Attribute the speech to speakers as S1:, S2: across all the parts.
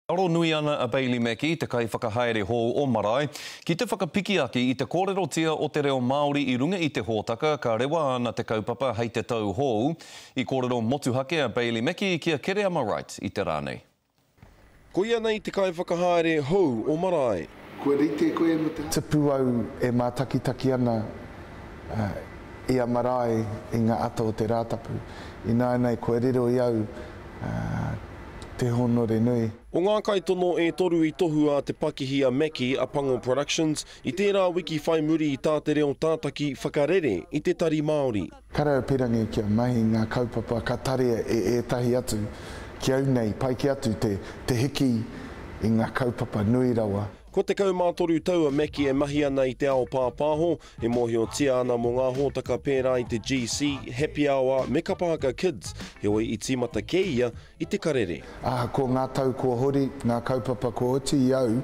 S1: Aro nui ana a Bailey Mackie, te kaiwhakahaere hou o Marae, ki te whakapiki ake i te kōrerotia o te reo Māori i runga i te hōtaka ka rewa ana te kaupapa hei te tau hou. I kōrero motuhake a Bailey Mackie ki a Kereama Wright i te rā nei.
S2: Koia nei te kaiwhakahaere hou o Marae.
S3: Kua rite koe mo te.
S4: Tupu au e mātakitaki ana i a Marae i ngā ata o te Rātapu. Ināianei kua riro i au te hōnore nui.
S2: O ngā kaitono e toru i tohua te pakihi a Mackie a Pango Productions i tērā wiki whai muri i tā Te Reo Tātaki whakarere i te Tari Māori.
S4: Kare au pirangi kia mahi ngā kaupapa ka tarea e ētahi atu, ki au nei, pai kē atu te te hiki i ngā kaupapa nui rawa.
S2: Kua 13 tau a Mackie e mahi ana i te ao pāpāho, e mōhiotia ana mō ngā hōtaka pērā i te GC, Happy Hour me Kapa Haka Kids, heoi i tīmata kē ia i te karere.
S4: Ahakoa ngā tau kua hori, ngā kaupapa kua oti i au,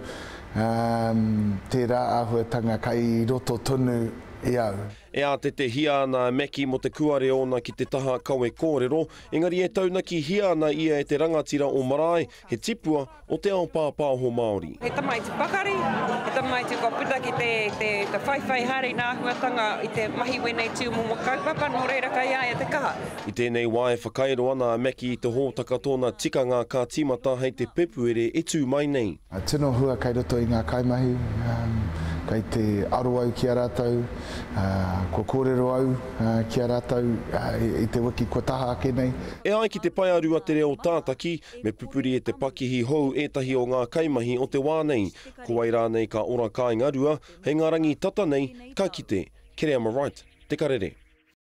S4: tērā āhuatanga kei roto tonu i au.
S2: E ātetehia ana a Mackie mō te kuare ōna ki te taha kawe kōrero, engari e taunakihia ana ia e te rangatira o Marae, he tipua o te ao pāpāho Māori.
S5: He tamaiti pakari, he tamaiti kua puta ki te te whaiwhai haere i ngā āhuatanga i te mahi wēnei tūmomo kaupapa, nō reira kei a ia te kaha.
S2: I tēnei wā e whakairo ana a Mackie i te hōtaka tōna tikanga ka tīmata hei te Pepuere e tū mai nei.
S4: Tino hua kei roto i ngā kaimahi, kei te aro au ki a rātou, kua kōrero au ki a rātou i te wiki kua taha ake nei.
S2: E ai ki te paearu a Te Reo Tātaki, me pupuri e te pakihi hou ētahi o ngā kaimahi o te wā nei. Ko wai rānei ka ora kāinga rua, hei ngā rangi tata nei ka kite. Kereama Wright, Te Karere.